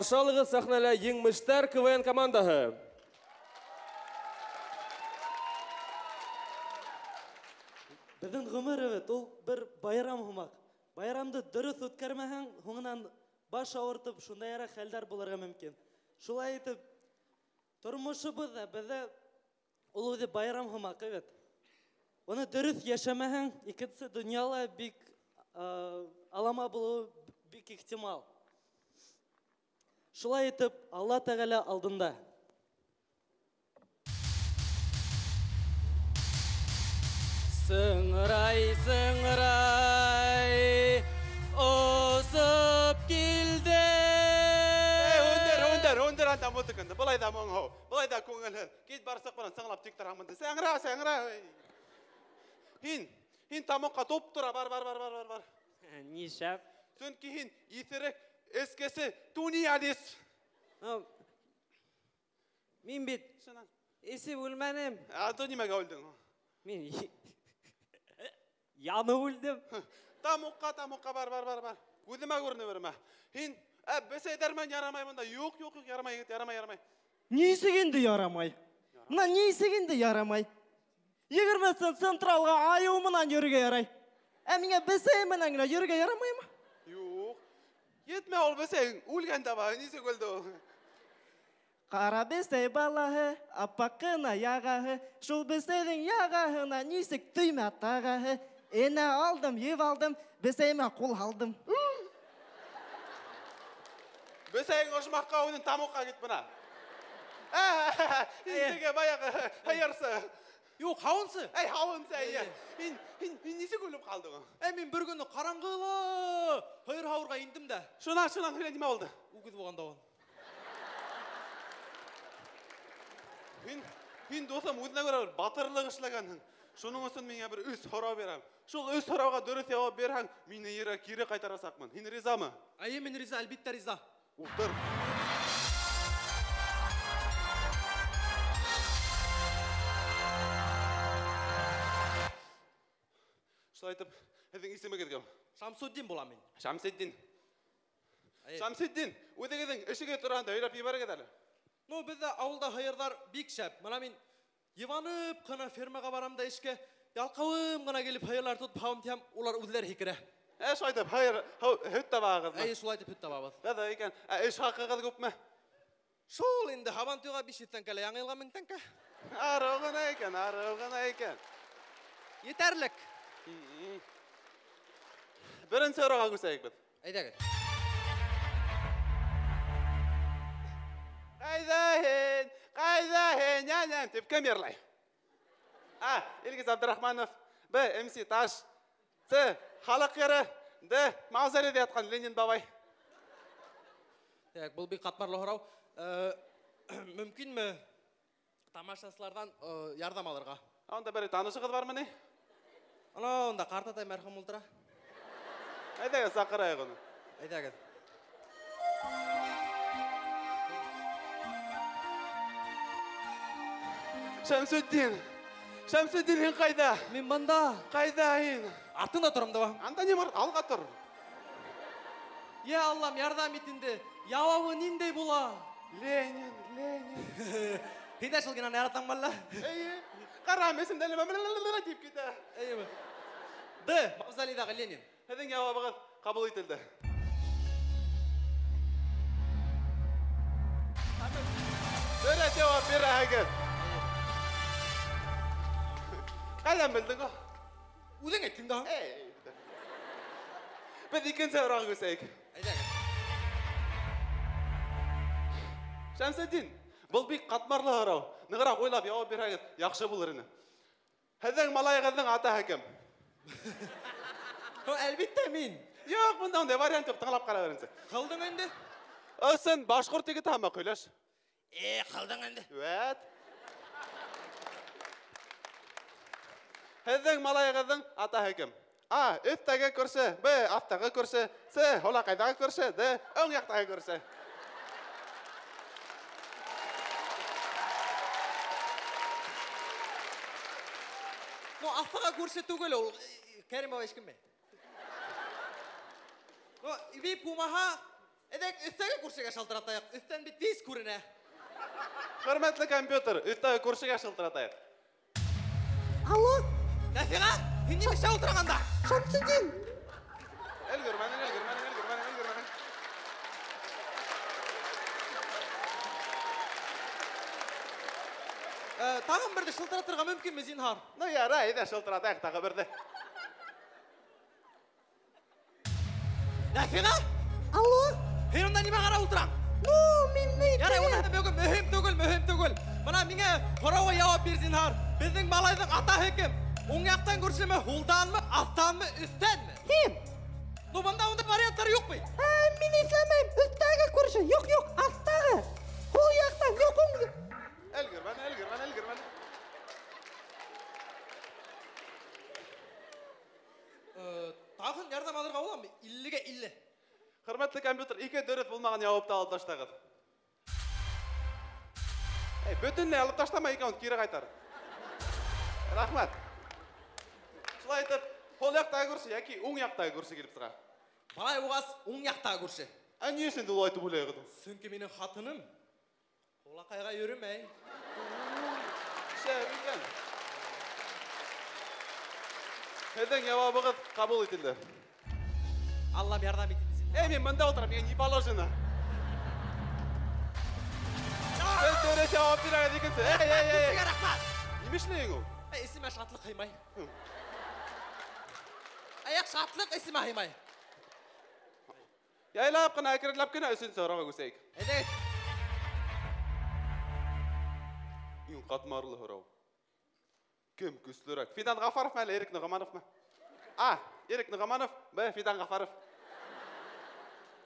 Қаршы алығыҙ сәхнәлә Еңмештәр КВН командаһы. Беҙҙең ғүмер ул бер байрам һымаҡ. Байрамды дөрөҫ үткәрмәһәң, һуңынан баш ауыртып, шундайыраҡ хәлдәр булырға мөмкин. Шулай итеп, тормошобоҙ ҙа беҙҙә ул үҙе байрам һымаҡ, бит. Уны дөрөҫ йәшәмәһәң, икенсе донъяла бик алама булыуы бик ихтимал. Шулай итеп, Алла Тәғәлә алдында. Сыңрай, сыңрай, осоп килде. Өндер, өндер, өндер анда музыканды. Былай да моңһоу, былай да күңелһеҙ. Кит барсыҡ менән сыңлап тик торам инде. Сыңра, сыңра. Һин, һин тамаҡҡа топ тора, бар, бар, бар, бар, бар, бар. Нишләп? Сөнки һин иҫерек эскесе тунеядец. Мин бит эсеп үлмәнем. А то нимәгә үлдең? Мин янып үлдем. Тамуҡҡа, тамуҡҡа бар, бар, бар, бар. Күҙемә күренә бермә. Һин, бесәйҙәр менән ярамай бында. Юҡ, юҡ, юҡ, ярамай, егет, ярамай, ярамай. Нисек инде ярамай? Мына нисек инде ярамай? 20 централға айыу менән йөрөргә ярай. Ә миңә бесәй менән генә йөрөргә ярамаймы? Юҡ. Етмә ул бесәйең, үлгән дә бар, нисек үлде ул? Ҡара бесәй балаһы, аппаҡ ҡына яғаһы, шул бесәйҙең яғаһына нисек төймә тағаһы. Энә алдым, еп алдым, бесәйемә ҡул һалдым. Бесәйең ошмаҡҡа үҙең тамуҡҡа кит бына. Һин баяғы һыйырсы. Юҡ, һауынсы. Әй, һауынсы, әйе. Һин, һин, һин нисек үлеп ҡалдың? Әй, мин бер көнө ҡараңғыла һыйыр һауырға индем дә. Шунан, шунан һөйлә, нимә булды? Үгеҙ булған да ул. Һин, һин дуҫым, үҙенә күрә бер батырлыҡ эшләгәнһең. Шуның өсөн миңә бер өс һорау бирәм. Шул өс һорауға дөрөҫ яуап бирһәң, мине ергә кире ҡайтарасаҡмын. Һин ризамы? Әйе, мин риза, әлбиттә риза. Ултыр. Шулай итеп, һеҙҙең исемегеҙ кем? Шамсуддин булам мин. Шамсуддин. Шамсуддин, үҙегеҙҙең эшегеҙ тураһында һөйләп ебәрегеҙ әле. Ну, беҙҙә ауылда һыйырҙар бик шәп. Мына мин йыванып ҡына фермаға барам да эшкә, ялҡауым ғына килеп һыйырҙар тотоп һауым тиһәм, улар үҙҙәре һикерә. Ә, шулай итеп, һыйыр, һөт табағыҙмы? Әйе, шулай итеп һөт табабыҙ. Ҡыҙыҡ икән. Ә эш хаҡығыҙ күпме? Шул инде һабантуйға 500 тәңкә, яңы йылға 1000 тәңкә. Арыу ғына икән, арыу ғына икән. Етәрлек. Беренсе һорауға күсәйек беҙ. Әйҙәгеҙ. Ҡайҙа һин? Ҡайҙа һин, йәнем? Тип кем йырлай? А. Илгиз Абдрахманов. Б. МС Таш. С. Халыҡ йыры. Д. Мавзолейҙә ятҡан Ленин бабай. Так, был бик ҡатмарлы һорау. Мөмкинме тамашасыларҙан ярҙам алырға? Унда берәй танышығыҙ бармы ни? Ана, унда ҡартатай мәрхүм ултыра. Әйҙәгеҙ, саҡырайыҡ уны. Әйҙәгеҙ. Шәмсетдин, Шәмсетдин, һин ҡайҙа? Мин бында. Ҡайҙа һин? Артында торам да. Анда ни бар? Алға тор. Йә Аллам, ярҙам ит инде. Яуабы ниндәй була? Ленин, Ленин. Һин дә шул генә яратаң әллә? Эйе. Ҡара, исемде әле тип китә. Эйеме? Д. Мавзолейҙағы Ленин. Һеҙҙең яуабығыҙ ҡабул ителде. Дөрөҫ яуап бирәһегеҙ. Ҡайҙан белдең ул? Үҙең әйттең дә. Эй. Беҙ икенсе һорауға күсәйек. Әйҙәгеҙ. Шәмсетдин, был бик ҡатмарлы һорау. Нығыраҡ уйлап яуап бирһәгеҙ, яҡшы булыр ине. Һеҙҙең малайығыҙҙың атаһы кем? Әлбиттә мин. Юҡ, бында ундай вариант юҡ, тыңлап ҡара беренсе. Ҡылдың инде. Ысын башҡорт егете һымаҡ һөйләш. Ҡылдың инде. Вәт. Һеҙҙең малайығыҙҙың атаһы кем? А. Өҫтәге күрше, Б. Аҫтағы күрше, С. Һолаҡайҙағы күрше, Д. Уң яҡтағы күрше. Ну, аҫтағы күрше түгел ул, Кәрим бабай ишкемме? Ну, вип булмаһа, Әйҙәгеҙ өҫтәге күршегә шылтыратайыҡ. Өҫтән бит тиҙ күренә. Хөрмәтле компьютер, өҫтәге күршегә шылтыратайыҡ. Алло. Нәфиғә, һин нимә эшләп ултыраң анда? Шәмсетдин. Өлгөрмәнең, өлгөрмәнең, өлгөрмәнең, өлгөрмәнең. Тағын берҙе шылтыратырға мөмкинме, зинһар? Ну, ярай, әйҙә шылтыратайыҡ тағы берҙе. Нәфиғә? Алло. Һин унда нимә ҡарап ултыраң? Ну, мин ни? Ярай, уныһы бөгөн мөһим түгел, мөһим түгел. Бына миңә һорауға яуап бир, зинһар. Беҙҙең малайҙың атаһы кем? Уң яҡтан күршеме, һулданмы, аҫтанмы, өҫтәнме? Кем? Ну, бында ундай варианттар юҡ бит. Мин иҫләмәйем. Өҫтәге күрше. Юҡ, юҡ, аҫтағы. Һул яҡтан, юҡ, уң. Өлгөрмәне, өлгөрмәне, өлгөрмәне. Тағын ярҙам алырға буламы? 50-гә 50. Хөрмәтле компьютер, ике дөрөҫ булмаған яуапты алып ташлағыҙ. Эй, бөтөнләй алып ташлама, икәүен кире ҡайтар. Рәхмәт. Шулай итеп, һул яҡтағы күрше йәки уң яҡтағы күрше килеп сыға. Малай уғас уң яҡтағы күрше. Ә ни өсөн улай итеп уйлайһығыҙ? Сөнки минең хатыным һулаҡайға йөрөмәй. Шәп икән. Һеҙҙең яуабығыҙ ҡабул ителде. Аллам ярҙам итһен. Эй, мин бында ултырам, миңә не положено. Һеҙ дөрөҫ яуап бирәгеҙ икенсе. Эй, эй, эй. Һеҙгә рәхмәт. Нимә эшләйһең ул? Эй, исемә шатлыҡ һыймай. Аяҡ шатлыҡ исемә һыймай. Яйлап ҡына, әкренләп кенә өсөнсө һорауға күсәйек. Әйҙәгеҙ. Иң ҡатмарлы һорау. Кем көслөрәк? Фидан Ғафаровмы әллә Ирек Нуғмановмы? А, Ирек Нуғманов, Б, Фидан Ғафаров.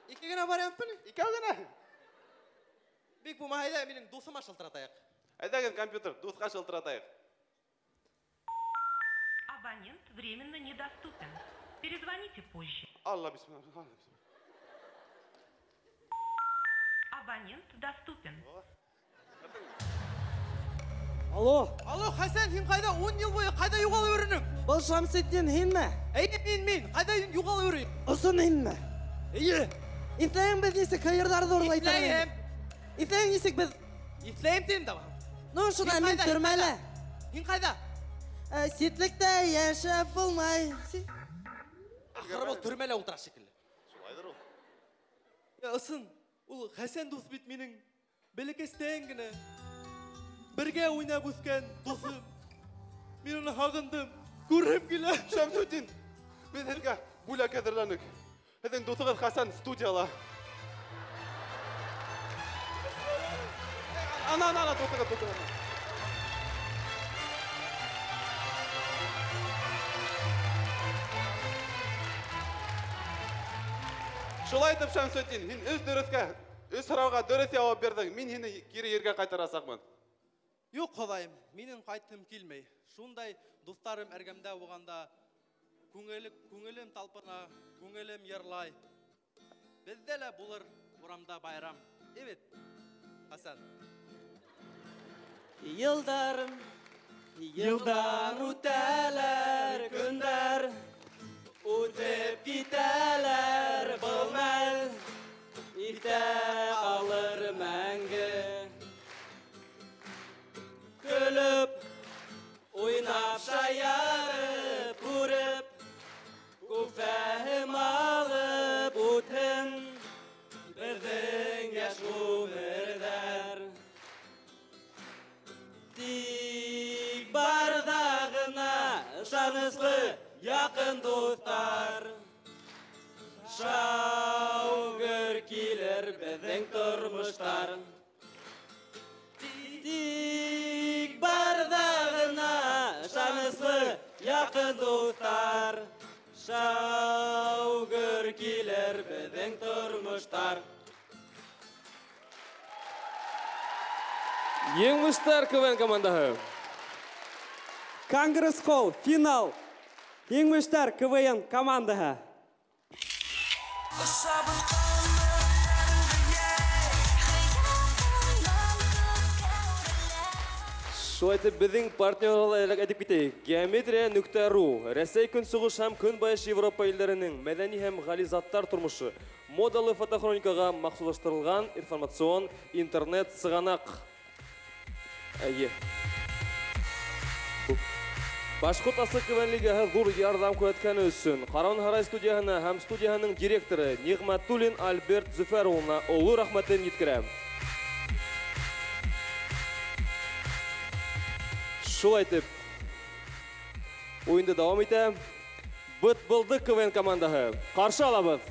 Ике генә вариантмы ни? Икәү генә. Бик булмаһа, әйҙә минең дуҫыма шылтыратайыҡ. Әйҙәгеҙ, компьютер, дуҫҡа шылтыратайыҡ. Абонент временно недоступен. Перезвоните позже. Алла бисмилла, Алла бисмилла. Абонент доступен. Алло. Алло, Хәсән, һин ҡайҙа? 10 йыл буйы ҡайҙа юғалып йөрөнөң? Был Шәмсетдин һинме? Эйе, мин. Ҡайҙа юғалып йөрөйөм? Осон һинме? Эйе. Иҫләйем беҙ нисек һыйырҙарҙы урлай торған? Иҫләйем. Иҫләйем нисек беҙ? Иҫләйем тинем дә. Ну, шунда Һин мин ҡайҙа? төрмәлә. Һин ҡайҙа? Ситлектә йәшәп булмай. Ахыры был төрмәлә ултыра шикелле. Шулайҙыр ул. Я, ысын, ул Хәсән дуҫ бит минең бәләкәстән генә бергә уйнап үҫкән дуҫым. Мин уны һағындым, күрһем килә. Шәмсетдин, беҙ һеҙгә бүләк әҙерләнек. Һеҙҙең дуҫығыҙ Хәсән студияла. Ана, ана, ана, дуҫығыҙ, дуҫығыҙ. Шулай итеп, Шәмсетдин, һин өс дөрөҫкә, өс һорауға дөрөҫ яуап бирҙең. Мин һине кире ергә ҡайтарасаҡмын. Юҡ, Хоҙайым, минең ҡайтҡым килмәй. Шундай дуҫтарым эргәмдә булғанда күңелем талпына, күңелем йырлай. Беҙҙә лә булыр урамда байрам. Эбет, Хәсән. Йылдарым, йылдар үтәләр, көндәр үтеп китәләр, был мәл иҫтә ҡалыр мәңге. Көлөп, уйнап, шаярып, күреп, күп фәһем алып үтһен беҙҙең йәш ғүмерҙәр. Тик барҙа ғына ышаныслы яҡын дуҫтар. Шау гөр килер беҙҙең тормоштар. Тик барҙа ғына ышаныслы яҡын дуҫтар. Шау гөр килер беҙҙең тормоштар. Еңмештәр КВН командаһы. Конгресс холл, финал. Еңмештәр КВН командаһы. Шулай итеп, беҙҙең партнерлар әйтеп китәйек. Геометрия.ру Рәсәй көнсығыш һәм көнбайыш Европа илдәренең мәҙәни һәм ғали заттар тормошо модалы фотохроникаға махсуслаштырылған информацион интернет сығанаҡ. Әйе. Башҡорт асы КВН лигаһы ҙур ярҙам күрһәткәне өсөн Ҡарауын һарай студияһына һәм студияһының директоры Ниғмәтуллин Альберт Зөфәр улына оло рәхмәтен еткерә. Шулай итеп, уйынды дауам итә. Быт-былдыҡ КВН командаһы. Ҡаршы алабыҙ.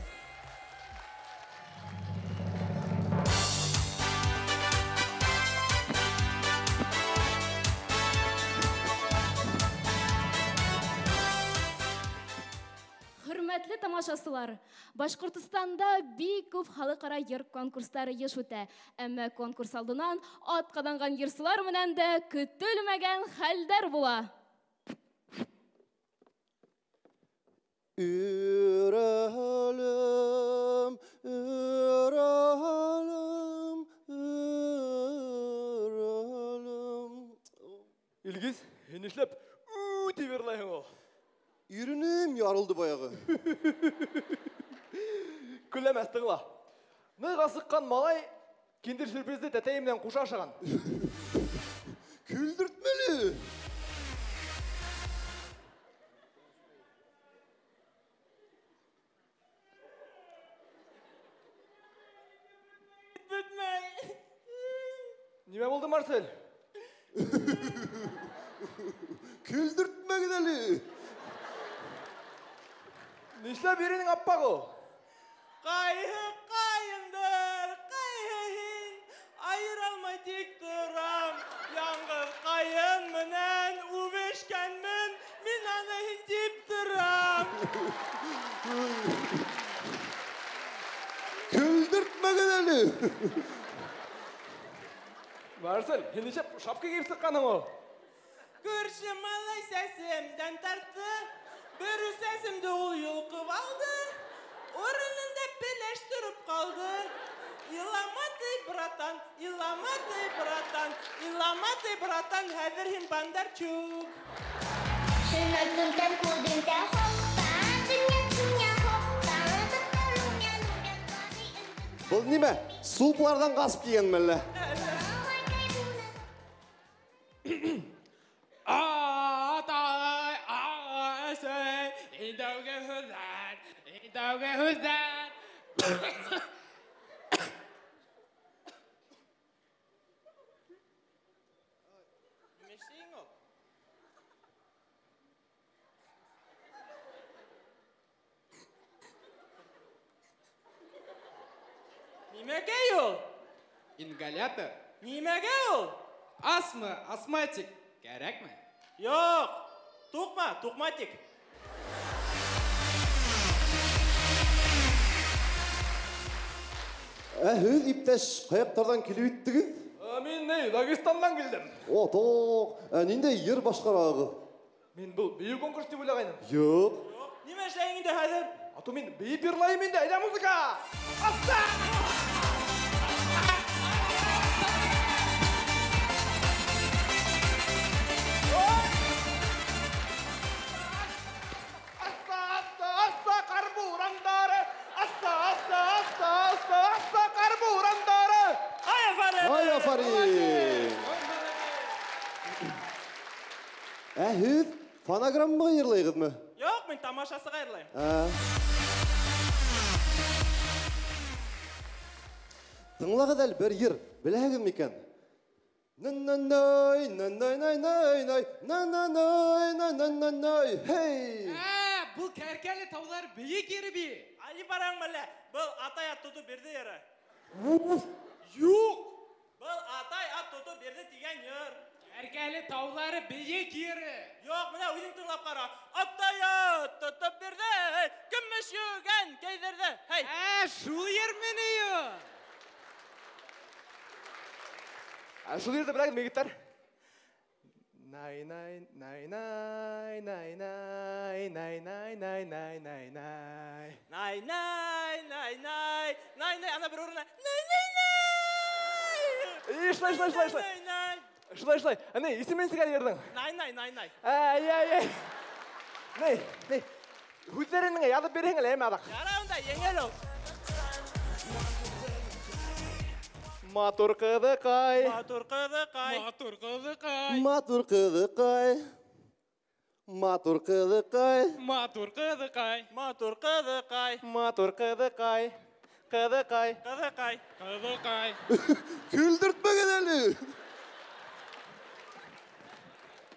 Хөрмәтле тамашасылар, Башҡортостанда бик күп халыҡ-ара йыр конкурстары йыш үтә. Әммә конкурс алдынан ат ҡаҙанған йырсылар менән дә көтөлмәгән хәлдәр була. Үрәлем, үрәлем, үрәлем. Илгиз, һин нишләп ү тип йырлайһың ул? Иренем ярылды баяғы. Көләмәс, тыңла. Ныҡ асыҡҡан малай киндер сюрпризды тәтәйе менән ҡуша ашаған. Көлдөртмәле. Бөтмәй. Нимә булды, Марсель? Көлдөртмәгеҙ әле. Нишләп иренең аппаҡ ул? Ҡайһы ҡайындыр, ҡайһы һин, айыра алмай тик торам. Яңғыҙ ҡайын менән үбешкәнмен, мин аны һин тип торам. Көлдөртмәгеҙ әле. Марсель, һин нишләп шапка кейеп сыҡҡанһың ул? Күрше малай сәсемдән тартты. Бер сәсемде ул йолҡоп алды. Урынында пеләш тороп ҡалды. Илама ты, братан, илама ты, братан, илама ты, братан, хәҙер һин Бондарчук. Был нимә? Сулпыларҙан ҡасып килгән мәллә? Атай, әсәй, иң тәүге һүҙҙәр, иң тәүге һүҙҙәр. Нимә эшләйһең ул? Нимәкәй ул? Ингалятор. Нимәгә ул? Астма, астматик. Кәрәкме? Юҡ, туҡма, туҡматик. Ә һеҙ, иптәш, ҡаяҡтарҙан килеп еттегеҙ? Мин ни, Дагестандан килдем. О, тоҡ. Ә ниндәй йыр башҡарағыҙ? Мин был бейеү конкурс тип уйлағайным. Юҡ. Нимә эшләйһең инде хәҙер? Ату мин бейеп йырлайым инде. Әйҙә музыка! Аста! Асса, асса, асса, ҡар бурандары. Асса, асса, асса, асса, асса, ҡар бурандары. Ай, афарин! Ай, афарин! Ә һеҙ фонограммаға йырлайығыҙмы? Юҡ, мин тамашасыға йырлайым. Ә. Тыңлағыҙ әле бер йыр, беләһегеҙ микән? Нан-нан-най, нан-най-най-най-най, нан-нан-най, нан-нан-най-най, хей! Ә, был Кәркәле таулар бейек ере бей. Али бараң мәллә, был атай ат тотоп бирҙе йыры. Юҡ! Был атай ат тотоп бирҙе тигән йыр. Кәркәле таулары бейек ере. Юҡ, бына үҙең тыңлап ҡара. Атай ат тотоп бирҙе, көмөш йүгән кейҙерҙе. Хей! Ә, шул ерме ни ул? Ә, шул ерҙе беләгеҙме, егеттәр? Най, най, най, най, най, най, най, най, най, най, най, най. Най, най, най, най, най, най, ана бер урынына. Най, най, най. Эй, шулай, шулай, шулай, шулай. Най, най. Шулай, шулай. Ни, исеме нисек әле йырҙың? Най, най, най, най. Әй, әй, әй. Ни, ни. Һүҙҙәрен миңә яҙып бирһең әле, әйме аҙаҡ. Ярай унда, еңел ул. Матур ҡыҙыҡай. Матур ҡыҙыҡай. Матур ҡыҙыҡай. Матур ҡыҙыҡай. Матур ҡыҙыҡай. Матур ҡыҙыҡай. Матур ҡыҙыҡай. Матур ҡыҙыҡай. Ҡыҙыҡай. Ҡыҙыҡай. Ҡыҙыҡай. Көлдөртмәгеҙ әле.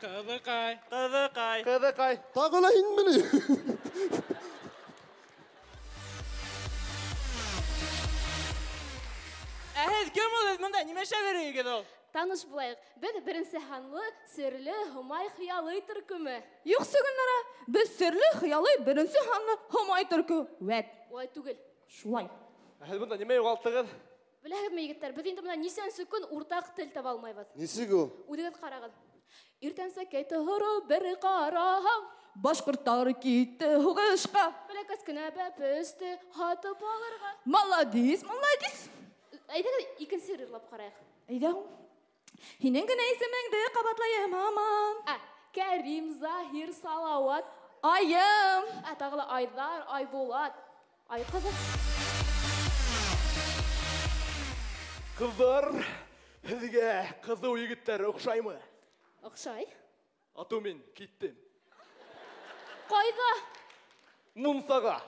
Ҡыҙыҡай. Ҡыҙыҡай. Ҡыҙыҡай. Тағы ла һинме ни? Ә һеҙ кем ул? Бында нимә эшләп йөрөйһөгөҙ ул? Таныш булайыҡ. Беҙ беренсе һанлы серле Һомай хыялый төркөмө. Юҡсы, Гөлнара, беҙ серле хыялый беренсе һанлы Һомай төркө. Вәт. Улай түгел. Шулай. Ә һеҙ бында нимә юғалттығыҙ? Беләһегеҙме, егеттәр, беҙ инде бына нисәнсе көн уртаҡ тел таба алмайбыҙ. Нисек ул? Үҙегеҙ ҡарағыҙ. Иртәнсәкәй тороп бер ҡараһам, Башҡорттар китте һуғышҡа. Бәләкәс кенә бәпесте һатып алырға. Молодец, молодец. Әйҙәгеҙ икенсе йыр йырлап ҡарайыҡ. Әйҙә. Һинең генә исемеңде ҡабатлайым һаман. Ә, Кәрим, Заһир, Салауат. Айым. Ә, тағы ла Айҙар, Айбулат, Айҡыҙы. Ҡыҙҙар, һеҙгә ҡыҙыу егеттәр оҡшаймы? Оҡшай. Атыу мин киттем. Ҡайҙа? Мунсаға.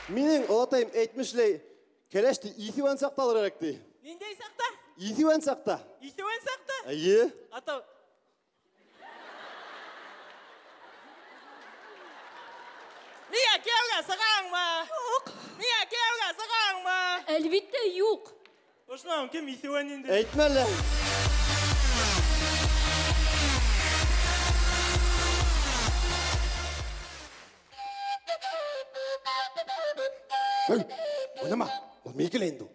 Минең олатайым әйтмешләй, кәләште иҫеүән саҡта алыр кәрәк ти. Ниндәй саҡта? Иҫеүән саҡта. Иҫеүән саҡта? Эйе. Ата. Миңә кейәүгә сығаңмы? Юҡ. Миңә кейәүгә сығаңмы? Әлбиттә, юҡ. Ошонан кем иҫеүән инде? Әйтмә әле. Эй, уйнама, ул минеке лә инде ул.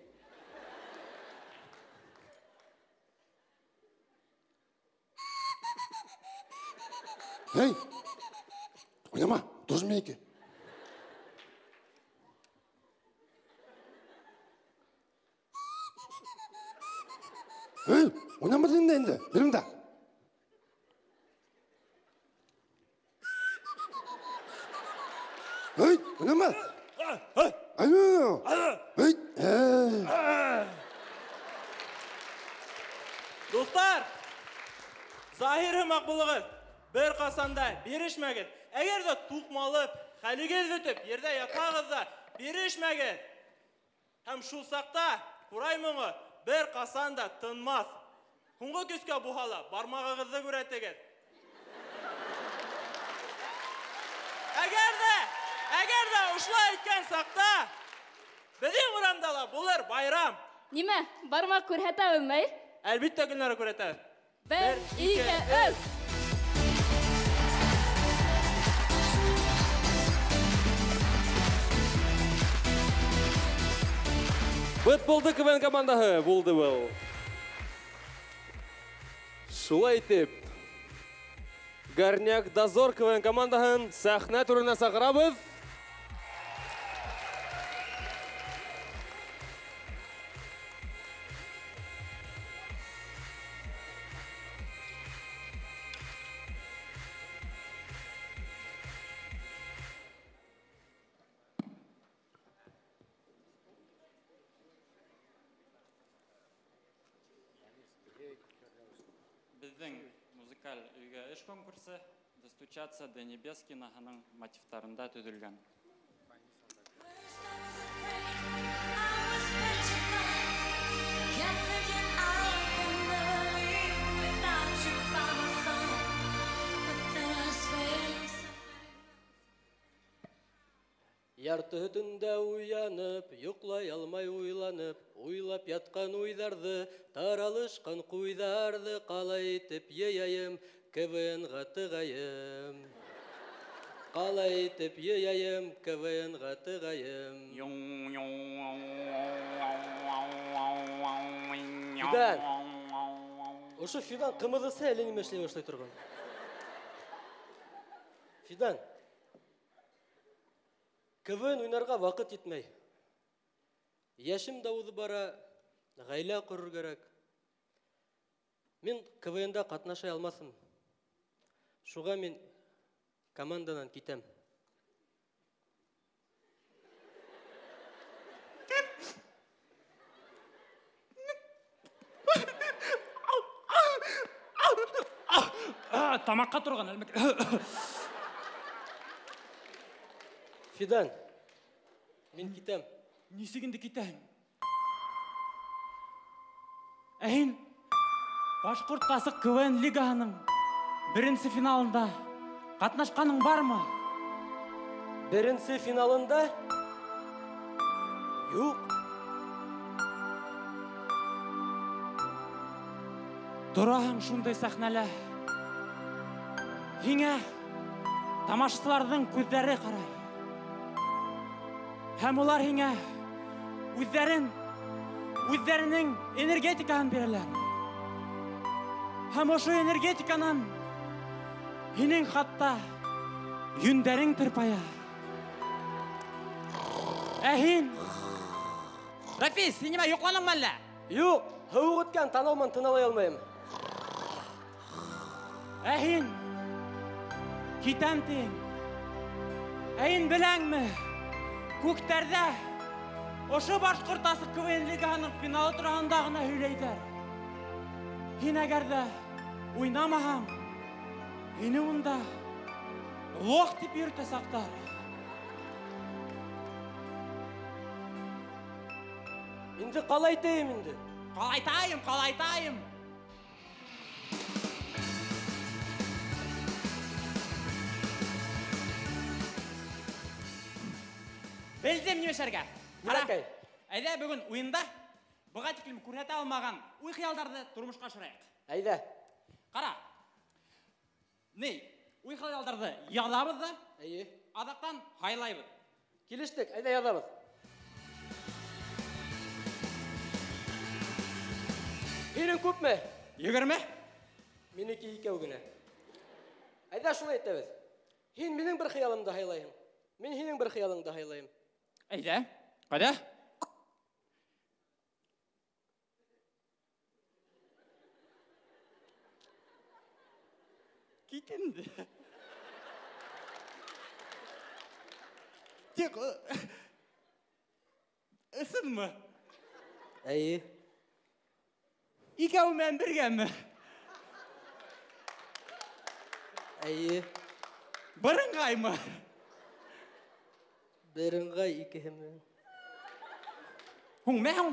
Эй, уйнама, тоже минеке. Эй, уйнама тинем дә инде, бирем дә. Эй, уйнама. Эй, Дуҫтар, Заһир һымаҡ булығыҙ, бер ҡасан да бирешмәгеҙ. Әгәр ҙә туҡмалып, хәлегеҙ бөтөп, ерҙә ятһағыҙ ҙа бирешмәгеҙ. Һәм шул саҡта ҡурай моңо бер ҡасан да тынмаҫ. Һуңғы көскә булһа ла бармағығыҙҙы күрһәтегеҙ. Әгәр ҙә ошолай иткән саҡта беҙҙең урамда ла булыр байрам. Нимә, бармаҡ күрһәтәбеҙме? Әлбиттә, Гөлнара, күрһәтәбеҙ. Бер, ике, өс. Быт булды КВН командаһы, булды был. Шулай итеп, Горняк Дозор КВН командаһын сәхнә түренә саҡырабыҙ. Беҙҙең музыкаль өйгә эш конкурсы «Достучаться до небес» киноһының мотивтарында төҙөлгән. Ярты төндә уянып, йоҡлай алмай уйланып, уйлап ятҡан уйҙарҙы, таралышҡан ҡуйҙарҙы ҡалай итеп йыяйым, КВН-ға тығайым. Ҡалай итеп йыяйым, КВН-ға тығайым. Фидан! Ошо Фидан ҡымыҙысы әле нимә эшләй башлай торған? Фидан! КВН уйнарға ваҡыт етмәй. Йәшем дә уҙып бара, ғаилә ҡорор кәрәк. Мин КВНда ҡатнаша алмаҫым. Шуға мин команданан китәм. Тамаҡҡа торған әлмәк. Фидан, мин китәм. Нисек инде китәһең? Ә һин Башҡорт Асыҡ КВН лигаһының беренсе финалында ҡатнашҡаның бармы? Беренсе финалында? Юҡ. Тораһың шундай сәхнәлә. Һиңә тамашасыларҙың күҙҙәре ҡарай. Һәм улар һиңә үҙҙәренең энергетикаһын бирәләр. Һәм ошо энергетиканан һинең хатта йөндәрең тырпая. Ә һин? Рафис, һин нимә, йоҡланыңмы әллә? Юҡ, һыуыҡ үткән, танау менән тын ала алмайым. Ә һин китәм тиң. Ә һин беләңме? Күктәрҙә ошо Башҡорт Асыҡ КВН лигаһының финалы тураһында ғына һөйләйҙәр. Һин әгәр ҙә уйнамаһаң, һине унда лох тип йөрөтәсәктәр. Инде ҡалайтайым инде. Ҡалайтайым, ҡалайтайым. Белдем нимә эшләргә. Ҡара, әйҙә бөгөн уйында быға тиклем күрһәтә алмаған уй-хыялдарҙы тормошҡа ашырайыҡ. Әйҙә. Ҡара. Ни, уй-хыялдарҙы яҙабыҙ ҙа, эйе, аҙаҡтан һайлайбыҙ. Килештек, әйҙә яҙабыҙ. Һинең күпме? 20. Минеке икәү генә. Әйҙә шулай итәбеҙ. Һин минең бер хыялымды һайлайһың. Мин һинең бер хыялыңды һайлайым. Әйҙә, ҡайҙа? Кит инде. Тик ысынмы? Эйе. Икәү менән бергәме? Эйе. Бырынғаймы? Берыңғай икеһе менән. Һуң, мә һуң?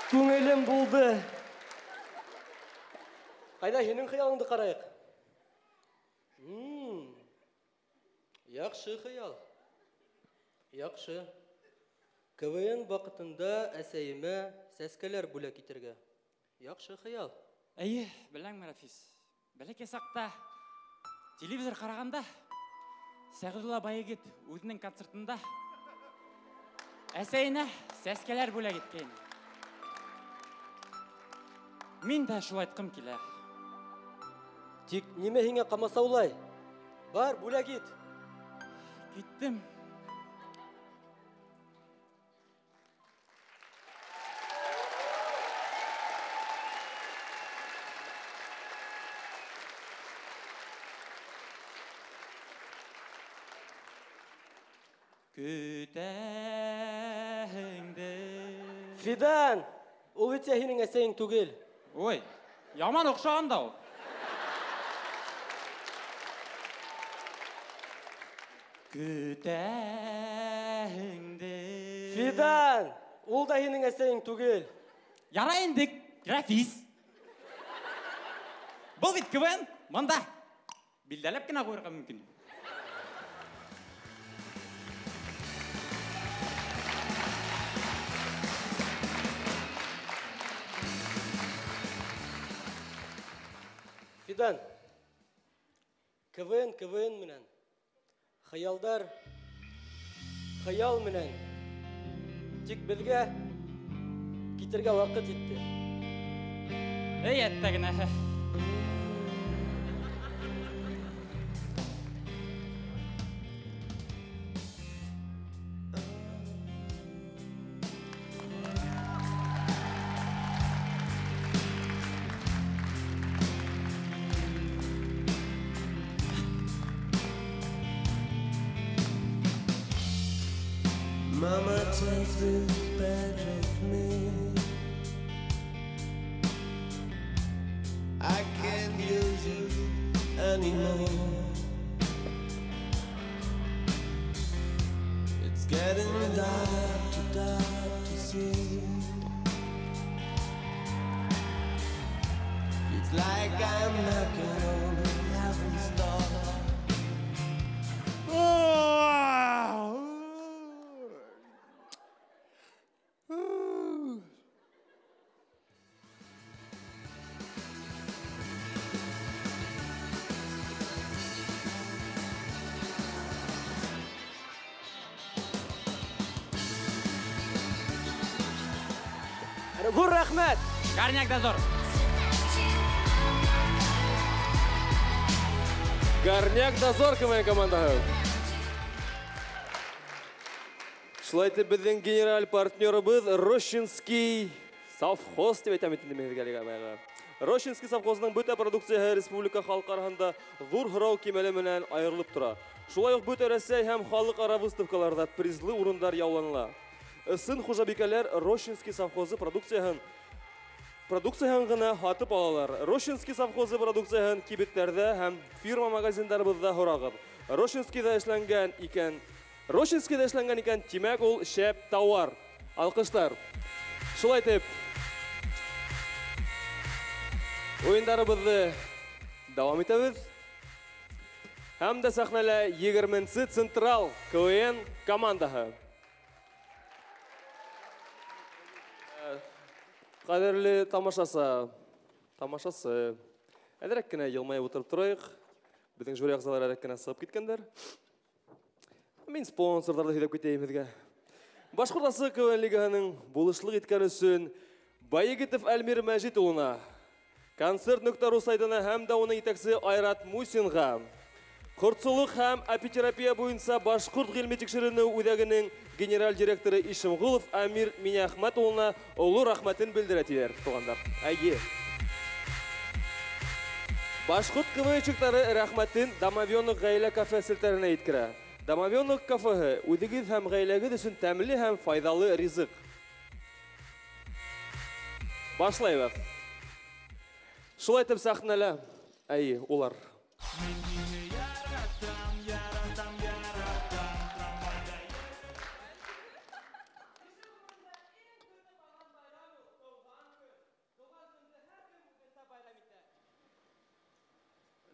Күңелем булды. Ҡайҙа һинең хыялыңды ҡарайыҡ? Яҡшы хыял. Яҡшы. КВН ваҡытында әсәйемә сәскәләр бүләк итергә. Яҡшы хыял. Эйе, беләңме, Рафис? Бәләкәй саҡта телевизор ҡарағанда Сәғиҙулла Байегет үҙенең концертында әсәйенә сәскәләр бүләк иткәйне. Мин дә шулай әйткем килә. Тик нимә һиңә ҡамасаулай? Бар, бүләк ит. Киттем. Көтәһеңде. Фидан, ул бит һинең әсәйең түгел. Ой, яман оҡшаған да ул. Көтәһеңде. Фидан, ул да һинең әсәйең түгел. Ярай инде, Рафис. Был бит КВН, мында билдәләп кенә ҡуйырға мөмкин. Фидан, КВН КВН менән, хыялдар хыял менән. Тик беҙгә китергә ваҡыт етте. Эй, әттәгенә. takes this bed with me. I can't use it anymore. It's getting dark, too dark to see. It's like I'm knocking on heaven's door. Ҙур рәхмәт! Горняк Дозор. Горняк Дозор КВН командаһы. Шулай итеп, беҙҙең генераль партнерыбыҙ Рощинский совхоз тип әйтәм инде мин һеҙгә әлегә баяғы. Рощинский совхозының бөтә продукцияһы республика халҡы араһында ҙур һорау кимәле менән айырылып тора. Шулай уҡ бөтә Рәсәй һәм халыҡ-ара выставкаларҙа призлы урындар яуланыла. Ысын хужабикәләр Рощинский совхозы продукцияһын ғына һатып алалар. Рощинский совхозы продукцияһын кибеттәрҙә һәм фирма магазиндарыбыҙҙа һорағыҙ. Рощинскийҙа эшләнгән икән, тимәк ул шәп тауар. Алҡыштар. Шулай итеп, уйындарыбыҙҙы дауам итәбеҙ. Һәм дә сәхнәлә 20-нсе Централ КВН командаһы. Ҡәҙерле тамашасы, әҙерәк кенә йылмайып ултырып торайыҡ. Беҙҙең жюри ағзалары әҙерәк кенә сығып киткәндәр. Мин спонсорҙарҙы һөйләп китәйем һеҙгә. Башҡорт Асы КВН лигаһының булышлыҡ иткән өсөн Байегетов Әлмир Мәжит улына, Концерт.ру сайтына һәм дә уның етәксе Айрат Мусинға, Ҡортсолоҡ һәм апитерапия буйынса Башҡорт ғилми тикшеренеү үҙәгенең генераль директоры Ишемғолов Амир Минәхмәт улына оло рәхмәтен белдерә тиҙәр, туғандар. Әйе. Башҡорт КВНщиктары рәхмәтен Домовенок ғаилә кафе селтәренә еткерә. Домовенок кафеһы үҙегеҙ һәм ғаиләгеҙ өсөн тәмле һәм файҙалы ризыҡ. Башлайбыҙ. Шулай итеп сәхнәлә, әйе, улар.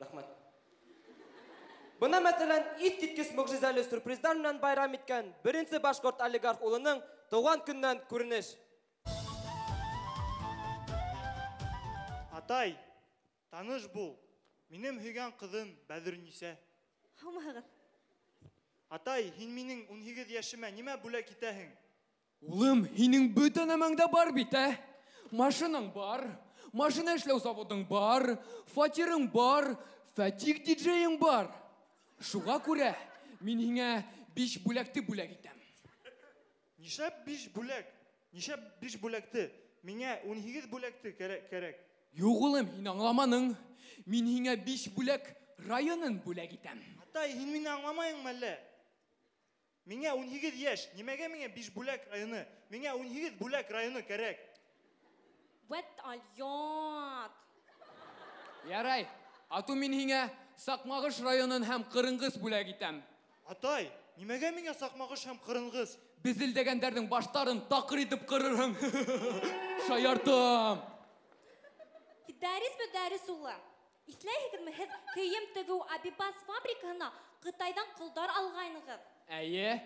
Рәхмәт. Бына, мәҫәлән, иҫ киткес мөғжизәле сюрприздар менән байрам иткән беренсе башҡорт олигарх улының тыуған көнөнән күренеш. Атай, таныш бул. Минең һөйгән ҡыҙым Бәҙернисә. Һаумыһығыҙ. Атай, һин минең 18 йәшемә нимә бүләк итәһең? Улым, һинең бөтә нәмәң дә бар бит, ә? Машинаң бар, машина эшләү заводың бар, фатирың бар, Фәтих диджейың бар. Шуға күрә мин һиңә 5 бүләкте бүләк итәм. Нишләп 5 бүләк? Нишләп 5 бүләкте? Миңә 18 бүләкте кәрәк. Юҡ, улым, һин аңламаның. Мин һиңә 5 бүләк районын бүләк итәм. Атай, һин мине аңламайыңмы әллә? Миңә 18 йәш. Нимәгә миңә 5 бүләк районы? Миңә 18 бүләк районы кәрәк. Вәт алъят. Ярай, ату мин һиңә Саҡмағыш районын һәм Ҡырынғыс бүләк итәм. Атай, нимәгә миңә Саҡмағыш һәм Ҡырынғыс? Безелдәгәндәрҙең баштарын таҡыр итеп ҡырырһың. Шаяртам. Дәрис Мөдәррис улы, иҫләйһегеҙме, һеҙ кейем тегеү Абибас фабрикаһына Ҡытайҙан ҡолдар алғайнығыҙ? Әйе.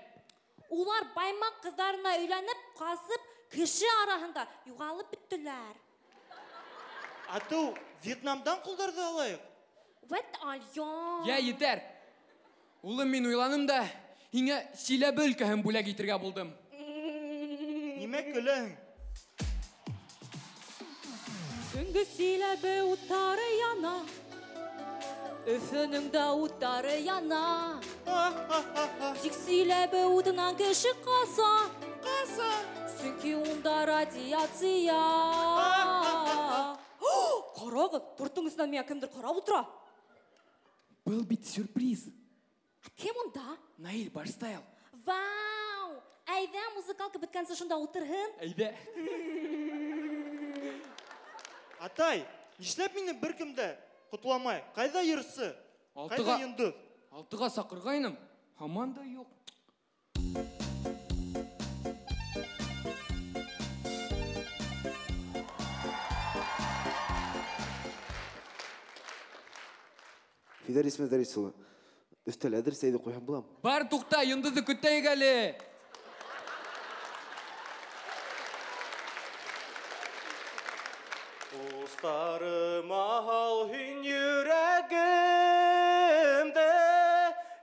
Улар баймаҡ ҡыҙҙарына өйләнеп, ҡасып, кеше араһында юғалып бөттөләр. Атыу, Вьетнамдан ҡолдарҙы алайыҡ. Вәт алъят. Йә, етәр. Улым, мин уйланым да, һиңә Силәбе өлкәһен бүләк итергә булдым. Нимә көләһең? Төнгө Силәбе уттары яна, Өфөнөң дә уттары яна. Тик Силәбе утынан кеше ҡаса, сөнки унда радиация. Ҡарағыҙ, торттың өҫтөнән миңә кемдер ҡарап ултыра. Был бит сюрприз. Кем унда? Наиль Барстайл. Вау! Әйҙә, музыкалка бөткәнсе шунда ултырһын. Әйҙә. Атай, нишләп мине бер кем дә ҡотламай? Ҡайҙа йырсы? Ҡайҙа йондоҙ? 6-ға саҡырғайным, һаман да юҡ. Фидарис Мөдәрис улы, өҫтәл әҙер, сәйҙе ҡуйһам буламы? Бар, туҡта, йондоҙҙо көтәйек әле. Устарыма һал һин йөрәгемде,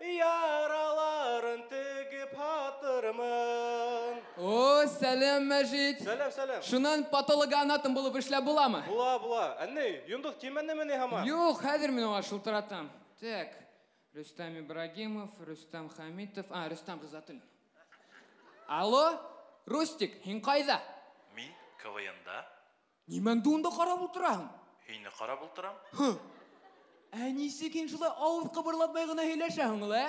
яраларын тегеп һатырмын. О, сәләм, Мәжит. Сәләм, сәләм. Шунан патологоанатом булып эшләп буламы? Була, була. Әней, йондоҙ килмәнеме ни һаман? Юҡ, хәҙер мин уға шылтыратам. Так, Рөстәм Ибрагимов, Рөстәм Хәмитов, Рөстәм Ғизатуллин. Алло, Рустик, һин ҡайҙа? Мин КВН-да. Нимәңде унда ҡарап ултыраһың? Һине ҡарап ултырам. Ә нисек һин шулай ауыҙ ҡыбырлатмай ғына һөйләшәһең ул, ә?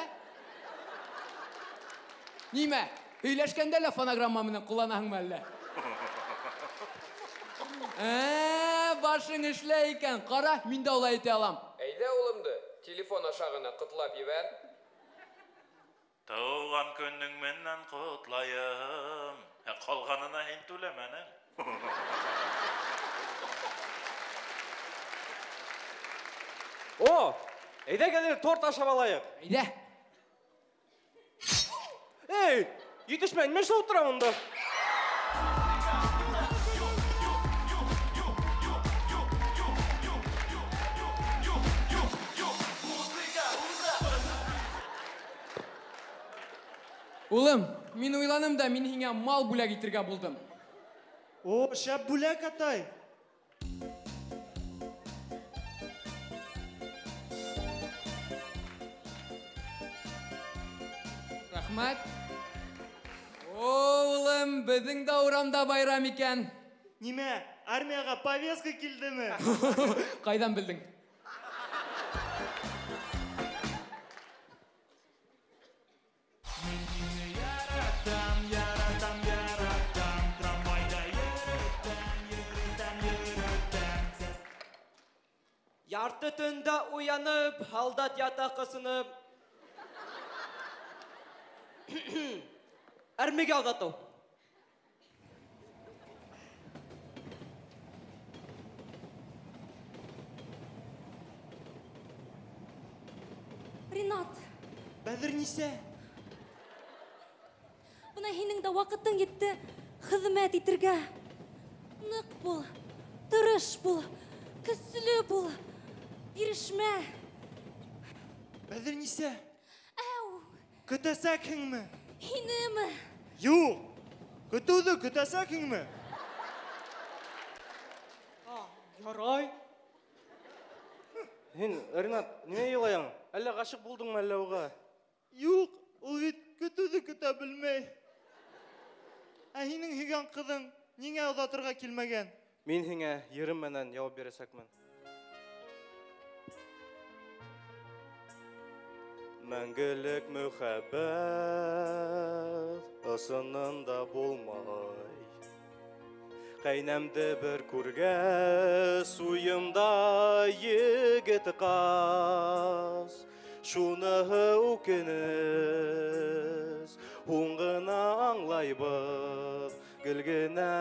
Нимә, һөйләшкәндә лә фонограмма менән ҡулланаһыңмы әллә? Башың эшләй икән. Ҡара, мин дә улай итә алам. Әйҙә, улымды, телефон аша ғына ҡотлап ебәр. Тыуған көнөң менән ҡотлайым. Ә ҡалғанына һин түләмәнең. О, әйҙә әле торт ашап алайыҡ. Әйҙә. Эй, етешмә, нимә эшләп ултыраң унда? Улым, мин уйланым да, мин һиңә мал бүләк итергә булдым. О, шәп бүләк, атай. Рәхмәт. О, улым, беҙҙең дә урамда байрам икән. Нимә, армияға повестка килдеме? Ҡайҙан белдең? Ярты төндә уянып, һалдат ята ҡысынып. Әрмегә оҙатыу. Ринат. Бәҙернисә. Бына һинең дә ваҡытың етте хеҙмәт итергә. Ныҡ бул, тырыш бул, көслө бул, бирешмә. Бәҙернисә. Әү. Көтәсәкһеңме? Һинеме? Юҡ. Көтөүҙе көтәсәкһеңме? Ярай. Һин, Ринат, нимә илайың? Әллә ғашиҡ булдыңмы әллә уға? Юҡ, ул бит көтөүҙе көтә белмәй. Ә һинең һөйгән ҡыҙың ниңә оҙатырға килмәгән? Мин һиңә йырым менән яуап бирәсәкмен. Мәңгелек мөхәббәт ысынында булмай. Ҡәйнәмде бер күргәс, уйымда егет ҡас. Шуныһы үкенес, һуң ғына аңлайбыҙ. Гел генә,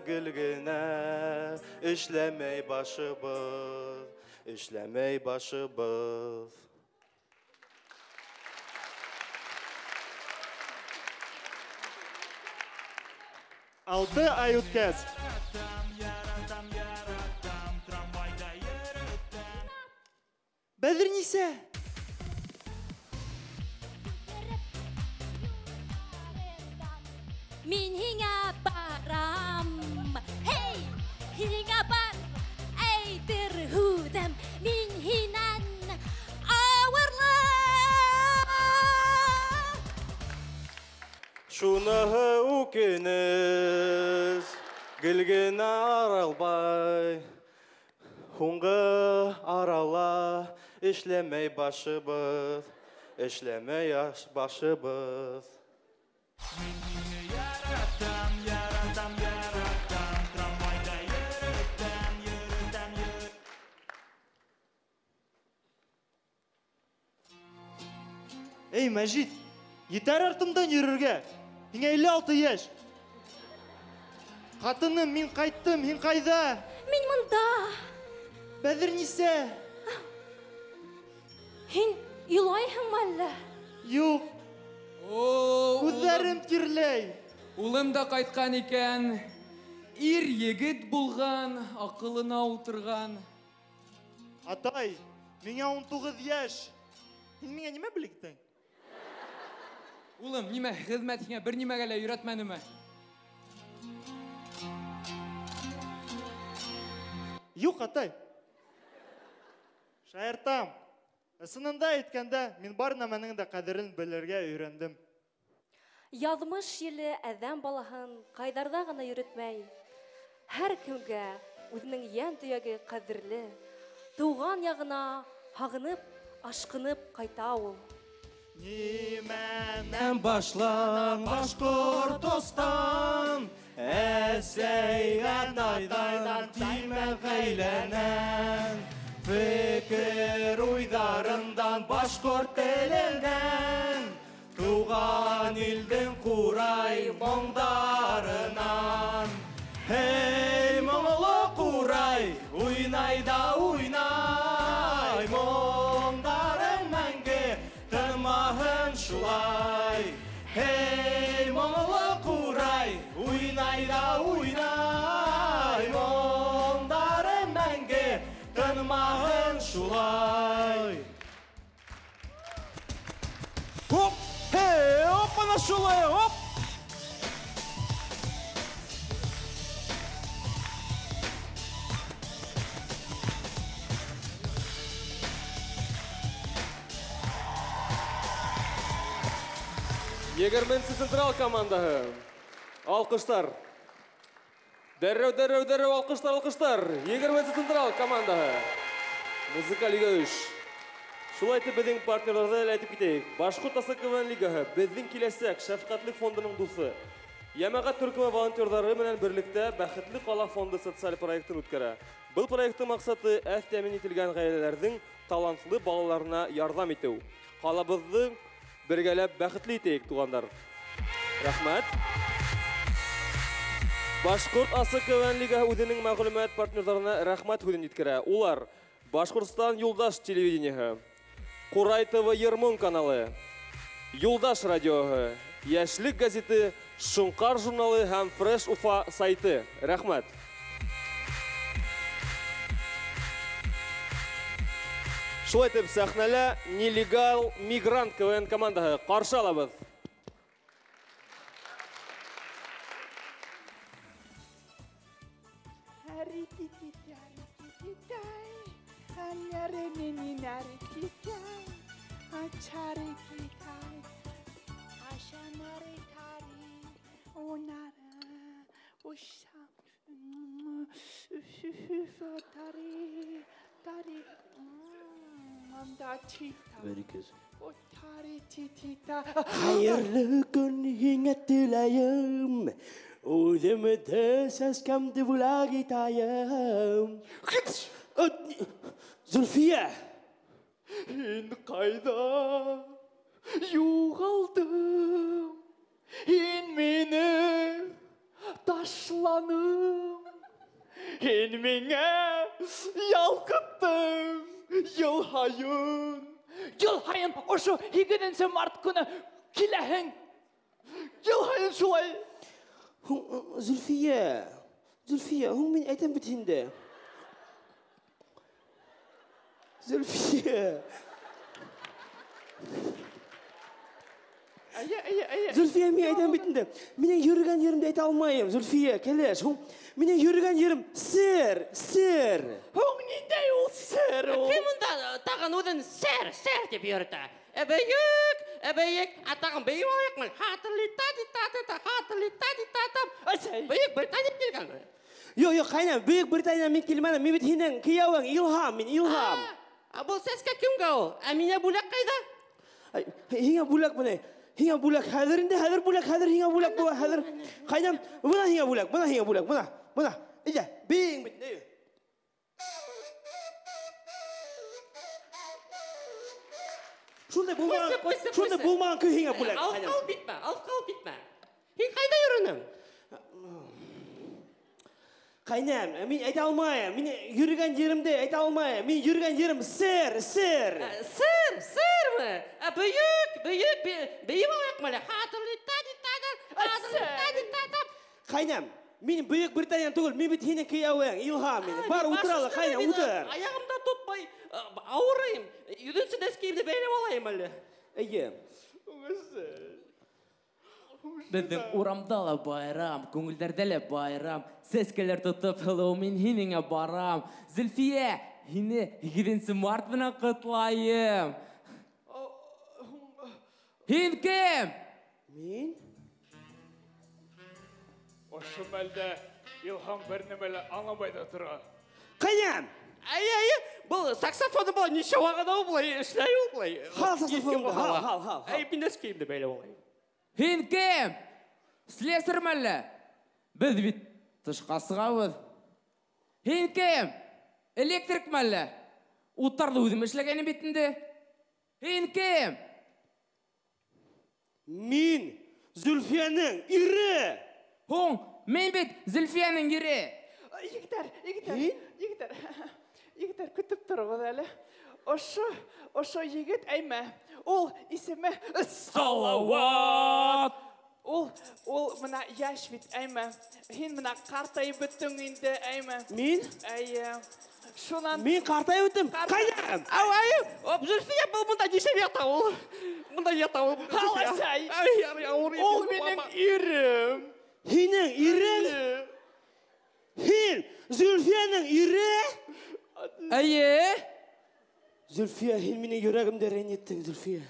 гел генә эшләмәй башыбыҙ, эшләмәй башыбыҙ. 6 ай үткәс. Бәҙернисә. Мин һиңә барам. Һей, һиңә бар. Әйтер һүҙем, мин һинән ауырлы. Шуныһы үкенес, гел генә аралбай. Һуңғы арала эшләмәй башыбыҙ, эшләмәй башыбыҙ. Яратам, яратам, яратам, трамвайда йөрөтәм, йөрөтәм, йөрөтәм. Эй, Мәжит, етәр артымдан йөрөргә. Һиңә 56 йәш. Ҡатыным, мин ҡайттым, һин ҡайҙа? Мин мында. Бәҙер нисә? Һин илайһыңмы әллә? Юҡ. Күҙҙәрем тирләй. Улым да ҡайтҡан икән. Ир егет булған, аҡылына ултырған. Атай, миңә 19 йәш. Һин миңә нимә бүләк иттең? Улым, нимә, хеҙмәт һиңә бер нимәгә лә өйрәтмәнеме? Юҡ, атай. Шаяртам. Ысынында әйткәндә, мин бар нәмәнең дә ҡәҙерен белергә өйрәндем. Яҙмыш еле әҙәм балаһын ҡайҙарҙа ғына йөрөтмәй. Һәр кемгә үҙенең йән төйәге ҡәҙерле, тыуған яғына һағынып, ашҡынып ҡайта ул. Нимәнән башлан Башҡортостан, әсәйгән атайҙан тимә ғаиләнән, фекер уйҙарыңдан башҡорт теленән, тыуған илдең ҡурай моңдарынан. Эй, моңло ҡурай, уйнай да уйнай, моңдарың мәңге тынмаһын шулай. Эй, моңло ҡурай, уйнай да уйнай, моңдарың мәңге тынмаһын шулай. Хоп, хей, оп, ана шулай, оп! Егерменсе Централ командаһы. Алҡыштар. Дәррәү, дәррәү, дәррәү, алҡыштар, алҡыштар. Егерменсе Централ командаһы. Музыкаль лига 3. Шулай итеп беҙҙең партнерҙарҙы әле әйтеп китәйек. Башҡорт АСКВН лигаһы беҙҙең киләсәк шәфҡәтлек фондының дуҫы. Йәмәғәт төркөмө волонтерҙары менән берлектә Бәхетле ҡала фонды социаль проектын үткәрә. Был проекттың маҡсаты әҙ тәьмин ителгән ғаиләләрҙең талантлы балаларына ярҙам итеү. Ҡалабыҙҙы бергәләп бәхетле итәйек, туғандар. Рәхмәт. Башҡорт АСКВН лигаһы үҙенең мәғлүмәт партнерҙарына рәхмәт һүҙен еткерә. Улар Башҡортостан Юлдаш телевидениеһы, Ҡурай ТВ Йырмун каналы, Юлдаш радиоһы, Йәшлек гәзите, Шоңҡар журналы һәм Fresh Уфа сайты. Рәхмәт. Шулай итеп сәхнәлә Нелегал Мигрант КВН командаһы. Ҡаршы алабыҙ. Хәйерле көн һиңә теләйем, үҙемде сәскәмде бүләк итәйем. Зөлфиә! Һин ҡайҙа юғалдың? Һин мине ташланың. Һин миңә ялҡыттың йыл һайын. Йыл һайын ошо 8 март көнө киләһең. Йыл һайын шулай. Зөлфиә, Зөлфиә, һуң мин әйтәм бит инде. Зөлфиә. Зөлфиә, мин әйтәм бит инде. Минең йөрөгән еремде әйтә алмайым, Зөлфиә, кәләш. Һуң минең йөрөгән ерем сер, сер. Һуң ниндәй ул сер ул? Кем унда тағын үҙен сер, сер тип йөрөтә? Бейек, бейек, ә тағын бейек алайыҡмы? Хатылы-та-ти-та-та-та, хатылы-та-ти-та-та. Бейек Британия килгәнме? Юҡ, юҡ, ҡайна, Бейек Британия мин килмәнем. Мин бит һинең кейәүең, Илһам, мин Илһам. Ә был сәскә кемгә ул? Ә миңә бүләк ҡайҙа? Һиңә бүләк бына. Һиңә бүләк хәҙер инде, хәҙер бүләк, хәҙер һиңә бүләк була, хәҙер. Ҡайнам, бына һиңә бүләк, бына һиңә бүләк, бына, бына. Әйҙә, бейең бит, әйҙә. Шундай булмаған, шундай булмаған көй һиңә бүләк. Алып ҡалып китмә, алып ҡалып китмә. Һин ҡайҙа йөрөнөң? Ҡайнам, мин әйтә алмайым. Мин йөрөгән еремде әйтә алмайым. Мин йөрөгән ерем сер, сер. Сер, серме? Бөйөк, бөйөк, бейеп алайыҡмы әле? Ҡайнам, мин Бөйөк Британиян түгел, мин бит һинең кейәүең, Илһам мин. Бар, ултыр әле, ҡайнам, ултыр. Аяғым да тотмай, ауырыйым. Йөҙөнсө нәскейемде бәйләп алайым әле. Эйе. Беҙҙең урамда ла байрам, күңелдәрҙә лә байрам. Сәскәләр тотоп, һылыу, мин һинеңә барам. Зөлфиә, һине 8 март менән ҡотлайым. Һин кем? Мин? Ошо мәлдә Илһам бер нәмә лә аңламай ҙа тора. Ҡайнам! Әй, әй, был саксофоны был нисә ваҡыт ул былай эшләй ул былай. Һал саксофонды, һал, һал, һал. Әй, мин нәскәйемде бәйләп алайым. Һин кем? Слесарь әллә? Беҙ бит тышҡа сығабыҙ. Һин кем? Электрик әллә? Уттарҙы үҙем эшләгәйнем бит инде. Һин кем? Мин Зөлфиәнең ире. Һуң, мин бит Зөлфиәнең ире. Егеттәр, егеттәр, егеттәр, егеттәр, көтөп тороғоҙ әле. Ошо егет әймә. Ул исеме Салават. Ул мына йәш бит әймә. Һин мына ҡартайып бөттөң инде әймә. Мин? Әйе. Шунан Мин ҡартайып бөттөм. Ҡайҙа? Ау, ай, оп, Зөлфиә, был бында нишләп ята ул? Бында ята ул. Аласай. Ай, ай, ауыр Ул минең ирем. Һинең ирең? Һин Зөлфиәнең ире? Әйе. Зөлфиә, һин минең йөрәгемде рәнйеттең, Зөлфиә.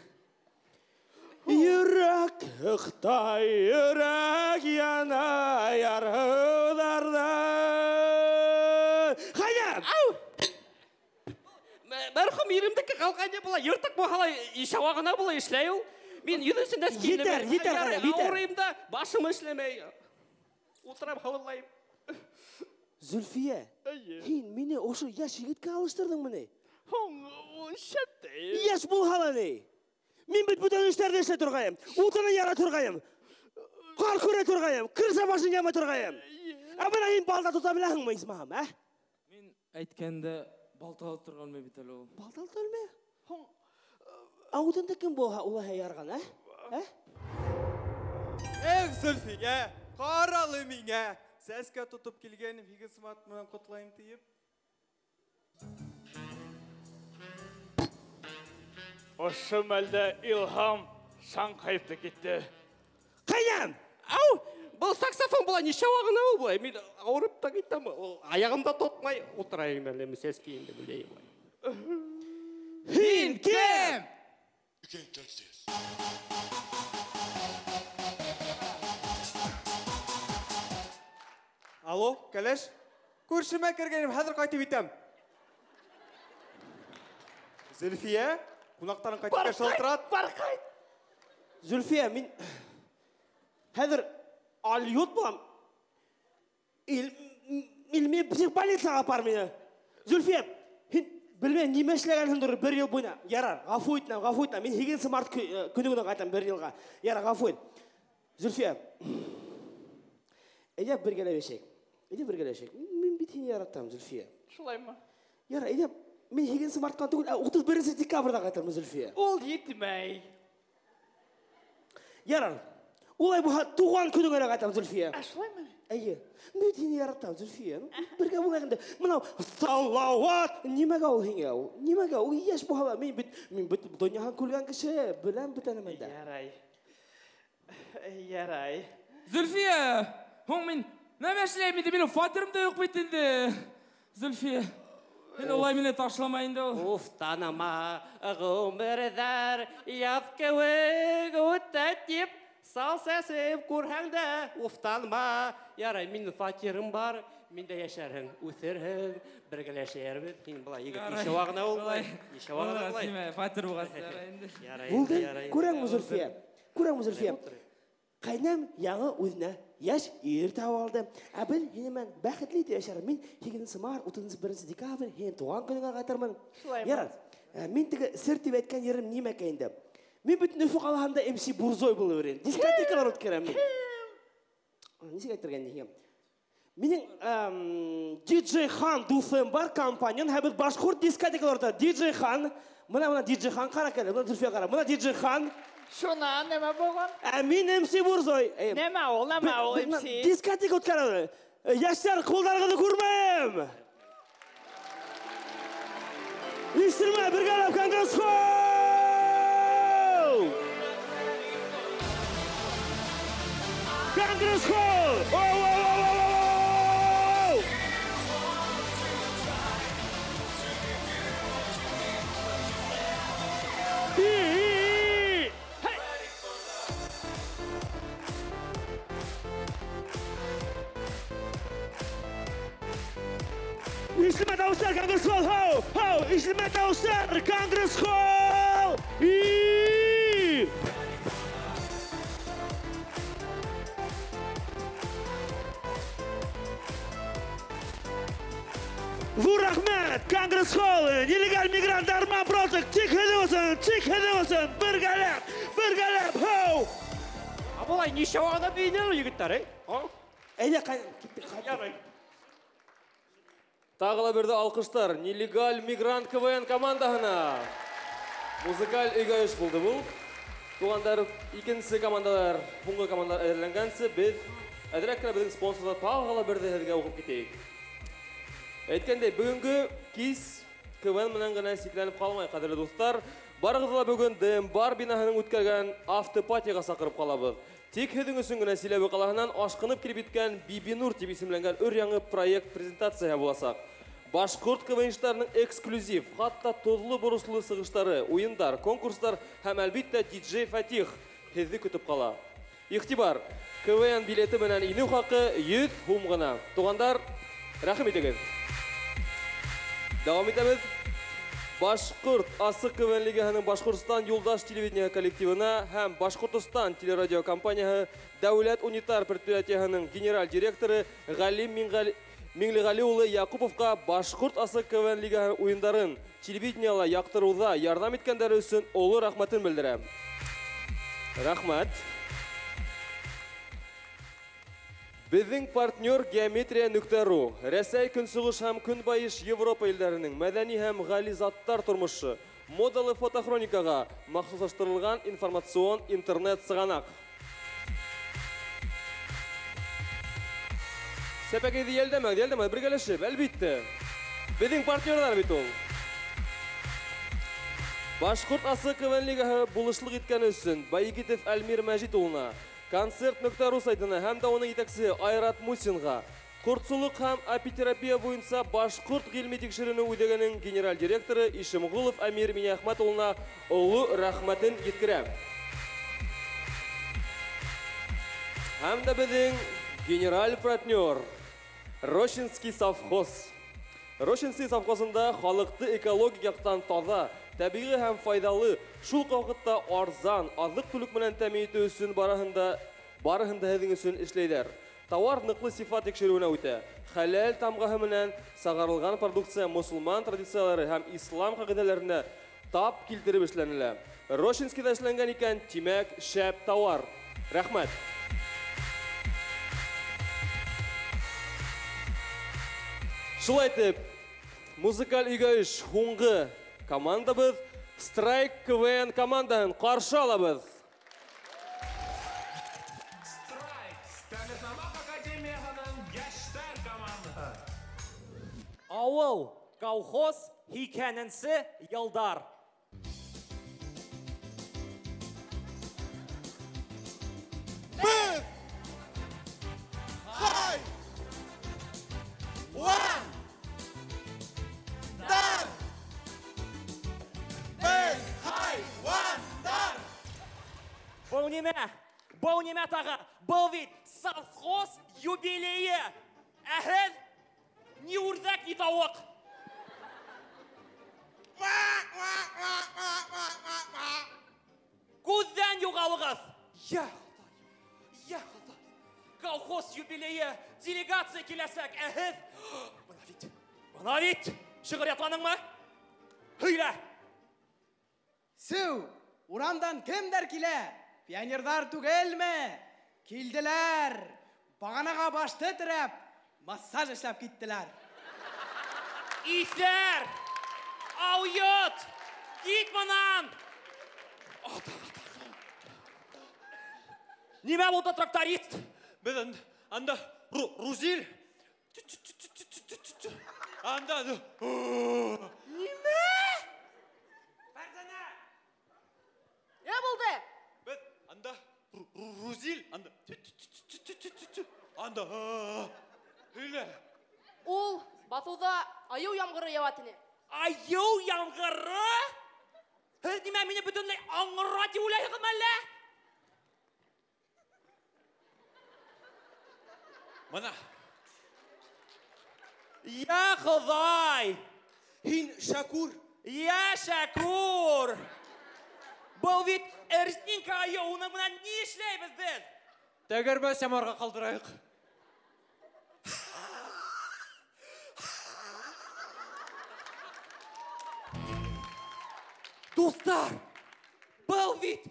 Йөрәк һыҡтай, йөрәк яна, ярһыуҙарҙа. Ҡайҙа? Ау! Мәрхүм иремдеке ҡалған була, йыртыҡ булһа ла, ишәүә ғына була, эшләй ул. Мин йөҙөнсө нәскәйем. Етәр, етәр, Ярай, етәр. Ауырыйым да, башым эшләмәй. Ултырам, һыуынлайым. Зөлфиә, һин мине ошо йәш егеткә алыштырҙыңмы ни? Һуң, ул шәп тә. Йәш булһа ла ни? Мин бит бүтән эштәрҙе эшләй торғайым, утыны яра торғайым, ҡар көрәй торғайым, крыша башын ямай торғайым. Ә бына һин балта тота беләһеңме, исмаһам, ә? Мин әйткәндә балта алып торғанмын бит әле ул. Балта алып торғанмы? Һуң, ә утынды кем булһа улайһа ярған, ә? Ә? Эх, Зөлфиә, ҡаралы миңә. Сәскә тотоп килгәнем, 8 март менән ҡотлайым тиеп. Ошо мәлдә Илһам шаңҡайып та китте. Ҡайҙан? Ау, был саксофон була, нисә вағына ул былай? Мин ауырып та киттем, ул аяғым да тотмай, ултырайым әле, мин сәскәйемде беләйем. Һин кем? You can't touch this. Алло, кәләш? Күршемә кергәнем, хәҙер ҡайтып итәм. Зөлфиә, ҡунаҡтарың ҡайтып Бар килә, шылтырат. Бар ҡайт. Зөлфиә, мин хәҙер алйот булам. Илми психбольницаға апар мине. Зөлфиә, һин белмәйем, нимә эшләгәнһеңдер бер йыл буйына. Ярар, ғәфү ит, ғәфү ит. Мин 8 март көнө генә ҡайтам бер йылға. Ярар, ғәфү ит. Зөлфиә, әйҙә бергәләп йәшәйек. Әйҙә бергәләшәйек. Мин бит һине яратам, Зөлфиә. Шулаймы? Ярар, әйҙә, мин 8 мартҡа түгел, ә 31 декабрҙә ҡайтырмын, Зөлфиә. Ул етмәй. Ярар. Улай булһа, туған көнөңә лә ҡайтам, Зөлфиә. Ә шулаймы? Әйе. Мин бит һине яратам, Зөлфиә. Ну, бергә булайыҡ инде. Мынау Салауат, нимәгә ул һиңә ул? Нимәгә ул йәш булһа ла, мин бит донъяһын күргән кеше, беләм бөтә нәмәне дә. Ярай. Ярай. Зөлфиә, һуң мин нәмә эшләйем инде? Минең фатирым да юҡ бит инде. Зөлфиә, һин улай мине ташлама инде ул. Уф, таныма ғүмерҙәр яҙ кеүек үтә тип, сал сәсеп күрһәң дә, уфтанма. Ярай, минең фатирым бар, мин дә йәшәрһең, үҫерһең, бергәләшербеҙ. Һин былай егет, Ярай. нисә вағына ул былай? Былай. Нисә вағына Былай, былай? Симе, фатир булғас, ярай инде. Ярай Булды, инде, ярай инде. күрәңме, Зөлфиә? Күрәм, Зөлфиә. Ҡәйнәм яңы үҙенә йәш ир табып алды. Ә беҙ һинең менән бәхетле итеп йәшәрбеҙ. Мин 8 март, 31 декабрь һинең тыуған көнөңә ҡайтырмын. Ярар. Мин теге сер тип әйткән ерем нимәкәй инде? Мин бөтөн Өфө ҡалаһында МС Бурзой булып йөрөйм. Дискотекалар үткәрәм мин. Нисек әйтергә инде һиңә? Минең DJ Хан дуҫым бар, компаньон, һәм беҙ башҡорт дискотекаларҙа DJ Хан, мына DJ Хан ҡара әле, мына Зөлфиә ҡара, мына DJ Хан. Шунан нәмә булған? Ә мин MC Бурзой. Нәмә ул, нәмә ул MC? Дискотека үткәрәбеҙ. Йәштәр, ҡулдарығыҙҙы күрмәйем. Ишетелмә, бергәләп Конгресс Холл! Конгресс Холл! Оу-оу-оу-оу-оу! И-и-и! Ишетелмә тауыштар, Конгресс Холл! Хоу! Хоу! Ишетелмә тауыштар, Конгресс Холл! И! Ҙур рәхмәт, Конгресс Холл, нелегаль мигрант Арман Project, тик һеҙҙең өсөн, тик һеҙҙең өсөн, бергәләп, бергәләп, хоу! Ә былай нисә ваҡытта бейҙеләр егеттәр, эй? Әйҙә, киттек, ҡайттыҡ. Тағы ла берҙе алҡыштар нелегаль мигрант КВН командаһына. Музыкаль өйгә эш булды был. Туғандар, икенсе командалар, һуңғы командалар әҙерләнгәнсе, беҙ әҙерәк кенә беҙҙең спонсорҙар тағы ла берҙе һеҙгә уҡып китәйек. Әйткәндәй, бөгөнгө кис КВН менән генә сикләнеп ҡалмай, ҡәҙерле дуҫтар. Барығыҙҙы ла бөгөн ДМ бар бинаһының үткәргән автопатиға саҡырып ҡалабыҙ. Тик һеҙҙең өсөн генә Силәбе ҡалаһынан ашҡынып килеп еткән Бибинур тип исемләнгән өр-яңы проект презентацияһы буласаҡ. Башҡорт КВНщиктарының эксклюзив, хатта тоҙло боросло сығыштары, уйындар, конкурстар һәм әлбиттә диджей Фатих һеҙҙе көтөп ҡала. Иғтибар, КВН билеты менән инеү хаҡы 100 һум ғына. Туғандар, рәхим итегеҙ. Дауам итәбеҙ. Башҡорт Асыҡ КВН лигаһының Башҡортостан Юлдаш телевидение коллективына һәм Башҡортостан телерадиокомпанияһы дәүләт унитар предприятиеһының генераль директоры Ғалим Миңлеғәли улы Яҡуповҡа Башҡорт Асыҡ КВН лигаһы уйындарын телевидениела яҡтырыуҙа ярҙам иткәндәре өсөн оло рәхмәтен белдерә. Рәхмәт. Беҙҙең партнер Геометрия.ру Рәсәй көнсығыш һәм көнбайыш Европа илдәренең мәҙәни һәм ғали заттар тормошо модалы фотохроникаға махсуслаштырылған информацион интернет сығанаҡ. Сәпәкәйҙе йәлдәмәгеҙ, йәлдәмәгеҙ, бергәләшеп, әлбиттә. Беҙҙең партнерҙар бит ул. Башҡорт Асыҡ КВН лигаһы булышлыҡ иткән өсөн Байегитов Әлмир Мәжит улына, Концерт.ру сайтына һәм дә уның етәксеһе Айрат Мусинға, ҡортсолоҡ һәм апитерапия буйынса Башҡорт ғилми тикшеренеү үҙәгенең генераль директоры Ишемғолов Әмир Минәхмәт улына оло рәхмәтен еткерә. Һәм дә беҙҙең генераль партнер Рощинский совхоз. Рощинский совхозында халыҡты экологик яҡтан таҙа, тәбиғи һәм файҙалы, шул уҡ ваҡытта арзан аҙыҡ-түлек менән тәьмин итеү өсөн барыһында һеҙҙең өсөн эшләйҙәр. Тауар ныҡлы сифат тикшереүенә үтә. Хәләл тамғаһы менән сығарылған продукция мосолман традициялары һәм ислам ҡағиҙәләренә тап килтереп эшләнелә. Рощинскийҙа эшләнгән икән, тимәк, шәп тауар. Рәхмәт. Шулай итеп, музыкаль өйгә эш һуңғы командабыҙ Страйк КВН командаһын ҡаршы алабыҙ. Страйк, Стәрлетамаҡ академияһының йәштәр командаһы. Ауыл, колхоз, һикәненсе йылдар. Беҙ хай уан дар. Беҙ хайуандар. Был нимә? Был нимә тағы? Был бит совхоз юбилейы. Ә һеҙ ни үрҙәк, ни тауыҡ. Күҙҙән юғалығыҙ. Я Хоҙай, я Хоҙай. Колхоз юбилейы, делегация киләсәк, ә һеҙ... Бына бит, бына бит, шиғыр ятланыңмы? Һөйлә! Сеү, урамдан кемдәр килә? Пионерҙар түгелме? Килделәр. Бағанаға башты терәп, массаж эшләп киттеләр. Иҫәр! Алйот! Кит бынан! Нимә булды, тракторист? Беҙ анда Рузил. Анда. Нимә? Фәрзәнә! Ни булды? Беҙ анда Рузил. Анда. Анда. Һөйлә. Ул баҫыуҙа айыу ямғыры яуа тине. Айыу ямғыры? Һеҙ нимә мине бөтөнләй аңра тип уйлайһығыҙмы әллә? Бына. Я Хоҙай! Һин Шәкүр. Я Шәкүр! Был бит Эрзинка айыу, уның менән ни эшләйбеҙ беҙ? Тәгәрмәс ямарға ҡалдырайыҡ. Дуҫтар, был бит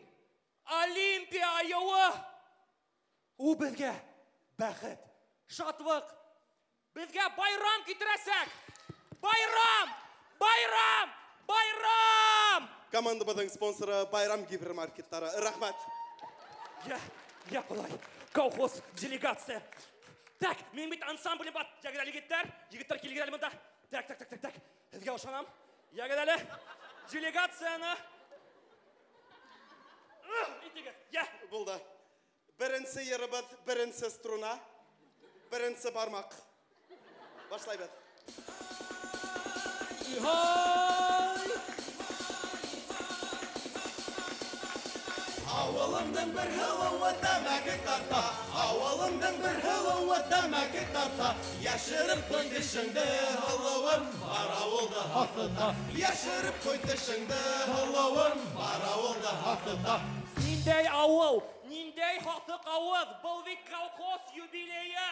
Олимпия айыуы! Ул беҙгә бәхет, шатлыҡ, беҙгә байрам килтерәсәк! Байрам! Байрам! Байрам! Командабыҙҙың спонсоры Байрам гипермаркеттары. Рәхмәт. Я, я ҡалай. Колхоз, делегация. Так, минең бит ансамблем бар. Йәгеҙ әле, егеттәр. Егеттәр килегеҙ әле бында. Так, так, так, так, так. Һеҙгә ышанам. Йәгеҙ әле. Делегацияны. Итегеҙ. Я. Булды. Беренсе йырыбыҙ, беренсе струна, беренсе бармаҡ. Башлайбыҙ. Ауылымдың бер һылыуы тәмәке тарта, ауылымдың бер һылыуы тәмәке тарта. Йәшереп ҡуй тешеңде, һылыуым, бар ауылды һаҫыта. Йәшереп ҡуй тешеңде, һылыуым, бар ауылды һаҫыта. Ниндәй ауыл, ниндәй һаҫыҡ ауыҙ, был бит колхоз юбилейы.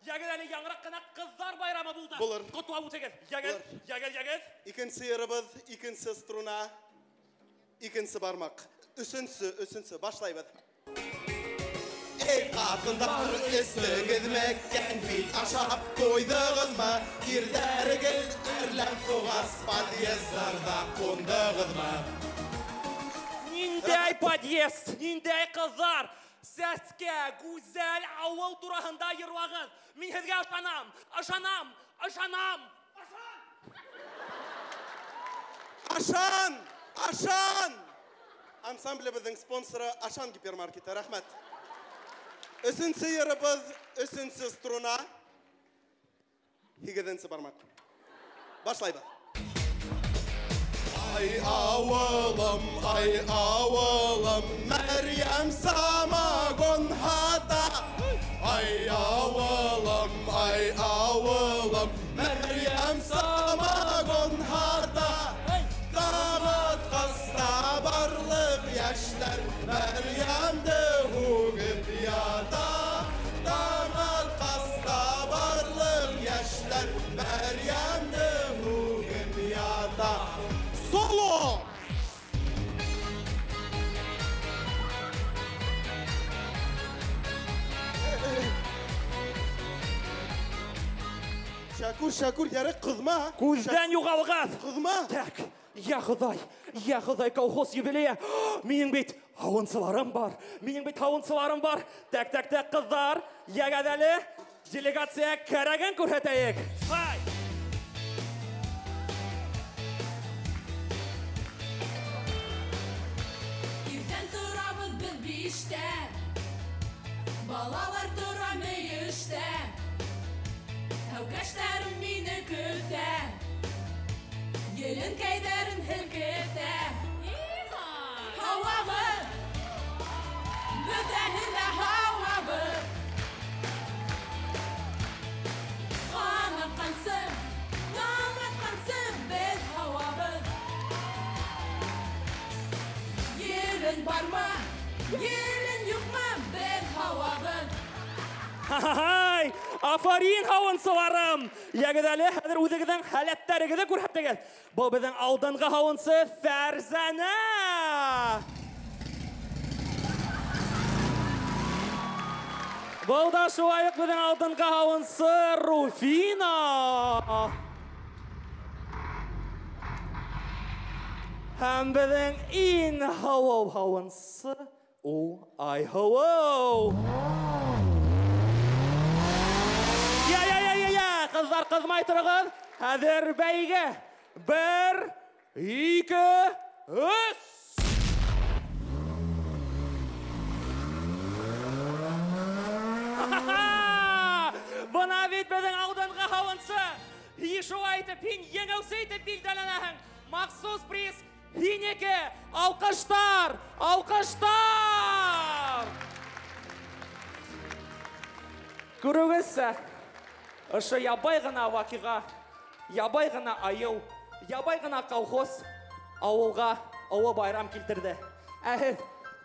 Йәгеҙ әле, яңыраҡ ҡына ҡыҙҙар байрамы булды. Булыр. Ҡотлап үтегеҙ. Йәгеҙ, йәгеҙ, йәгеҙ. Икенсе йырыбыҙ, икенсе струна, икенсе бармаҡ. Өсөнсө, өсөнсө, башлайбыҙ. Эй, ҡатындар, эстегеҙме, кәнфит ашап туйҙығыҙмы? Ирҙәрегеҙ әрләп туғас, подъездарҙа ҡундығыҙмы? Ниндәй подъезд, ниндәй ҡыҙҙар! Сәскә, гүзәл ауыл тураһында йырлағыҙ. Мин һеҙгә ышанам, ышанам, ышанам. Ашан! Ашан! Ансамблебеҙҙең спонсоры Ашан гипермаркеты. Рәхмәт. Өсөнсө йырыбыҙ, өсөнсө струна, һигеҙенсе бармаҡ. Башлайбыҙ. Ай ауылым, ай ауылым, Мәрйәм самогон һата. Ай ауылым, ай ауылым, Мәрйәм самогон һата. Таң атҡаста барлыҡ йәштәр Мәрйәмде һүгеп ята. Таң атҡаста барлыҡ йәштәр Мәрйәмде һүгеп ята. Соло! Шәкүр, Шәкүр, ярай ҡыҙма. Күҙҙән юғалғыҙ. Ҡыҙма. Так, я Хоҙай, я Хоҙай, колхоз юбилейы. Минең бит һауынсыларым бар. Минең бит һауынсыларым бар. Так, так, так, ҡыҙҙар, йәгеҙ әле, делегация кәрәген күрһәтәйек. Һай! Иртән торабыҙ беҙ биштә, балалар тора мөйөштә. Һәүкәштәрем мине көтә, еленкәйҙәрен һелкетә. Һауабыҙ, бөтәһен дә һауабыҙ. Ҡан атҡансы, таң атҡансы беҙ һауабыҙ. Елен барма, елен Ха-ха-хай! Афарин, һауынсыларым! Йәгеҙ әле, хәҙер үҙегеҙҙең һәләттәрегеҙҙе күрһәтегеҙ. Был беҙҙең алдынғы һауынсы Фәрзәнә! Был да шулай уҡ беҙҙең алдынғы һауынсы Руфина! Һәм беҙҙең иң һауыу һауынсы ул Айһылыу! Я-я-я-я-я! Ҡыҙҙар, ҡыҙмай тороғоҙ! Хәҙер бәйге! 1, 2, 3! Ха-ха-ха! Бына бит беҙҙең алдынғы һауынсы! Шулай итеп, һин еңеүсе итеп билдәләнәһең! Махсус приз һинеке! Алҡыштар! Алҡыштар! Күреүегеҙсә, ошо ябай ғына ваҡиға, ябай ғына айыу, ябай ғына колхоз ауылға оло байрам килтерҙе. Ә һеҙ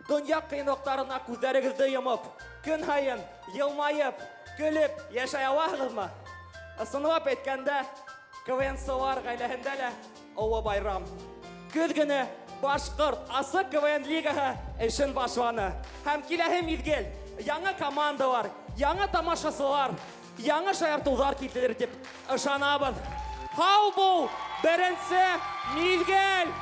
донъя ҡыйынлыҡтарына күҙҙәрегеҙҙе йомоп, көн һайын йылмайып, көлөп йәшәй алаһығыҙмы? Ысынлап әйткәндә, КВНсылар ғаиләһендә лә оло байрам. Көҙ көнө Башҡорт асыҡ КВН лигаһы эшен башланы. Һәм киләһе миҙгел яңы командалар, яңы тамашасылар, яңы шаяртыуҙар килтерер тип ышанабыҙ. Һау бул, беренсе миҙгел!